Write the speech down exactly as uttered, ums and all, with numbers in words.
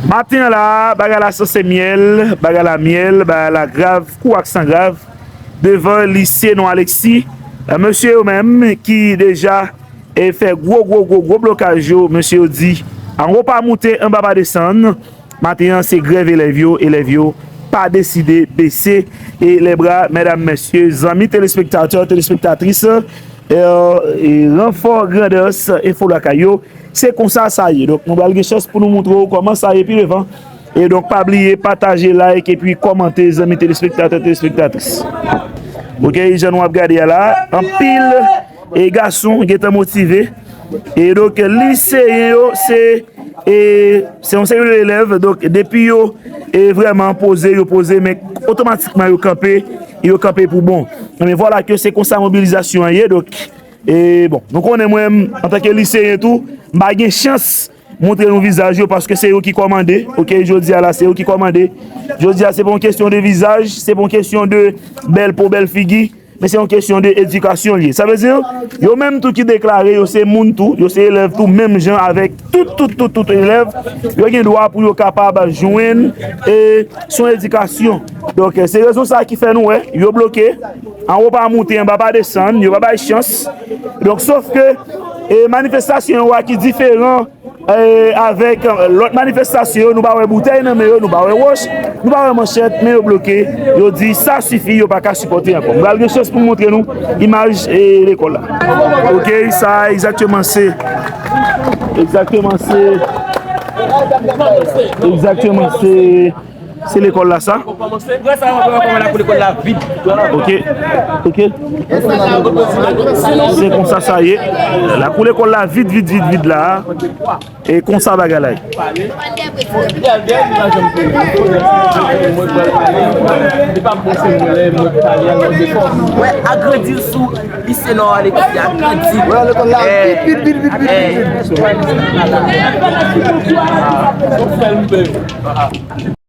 Maten an la, bagay la sanse myèl, bagay la myèl, bagay la grav, kou ak san grav, devan lise Non Alexis. Mesye yo menm ki deja e fè gwo, gwo, gwo, gwo blokaj yo, mesye yo di, anwo pa moute, anba pa desann. Maten an, se grèv elèv yo, elèv yo pa deside bese e lè bra, medam, mesye, zanmi telespektatè, telespektatris, e, e, ranfò grandans, enfo lakay yo, se konsa sa ye. Donk, nou pral gen chans pou nou montre w kòman sa ye pi devan. E donk, pa bliye pataje, like, epi kòmante, zanmi telespektatè, telespektatris. Ok, jan nou ap gade a la, anpil e gason gentan motive. E donk, liseyen yo, se, e, se yon seri de elèv. Donk, depi yo, e, vrèman poze, yo poze, men otomatikman yo kanpe, yo kanpe pou bon. Men vwala ke se konsa mobilizasyon an ye. Donk, e, bon, nou konnen mwen, antanke liseyen tou, m pa gen chans montre nou vizaj yo, paske se yo ki kòmande. Ok, jodi a la, se yo ki kòmande. Jodi a, se pa yon kesyon de vizaj, se pa yon kesyon de bèl po, bèl figi, men se yon kesyon de edikasyon l ye. Sa vle di, yo menm tou ki deklare yo se moun tou, yo se elèv tou, menm jan avèk tout, tout, tout, tout elèv, yo gen dwa pou yo kapab jwenn, e, swen edikasyon. Donk, se rezon sa ki fè nou wè, yo bloke, anwo pa moute, anba pa desann, yo pa bay chans. Donk, sof ke, e, manifestasyon yo a ki diferan, e, avèk, e, lòt manifestasyon yo, nou pa wè boutèy nan men yo, nou pa wè wòch, nou pa wè manchèt, men yo bloke, yo di sa sifi, yo pa ka sipòte ankò. M pral gen chans pou m montre nou imaj, e, lekòl la. Ok, sa egzakteman se, egzakteman se, egzakteman se, se lekòl la sa. Wè sa, wè kòman lakou lekòl la vid. Ok, ok. Se konsa sa ye. Lakou lekòl la vid, vid, vid, vid la. E konsa bagay la ye. Wè, agrandi sou lise Nò Alexis, agrandi. Wè, lekòl la vid, vid, vid, vid, vid, vid.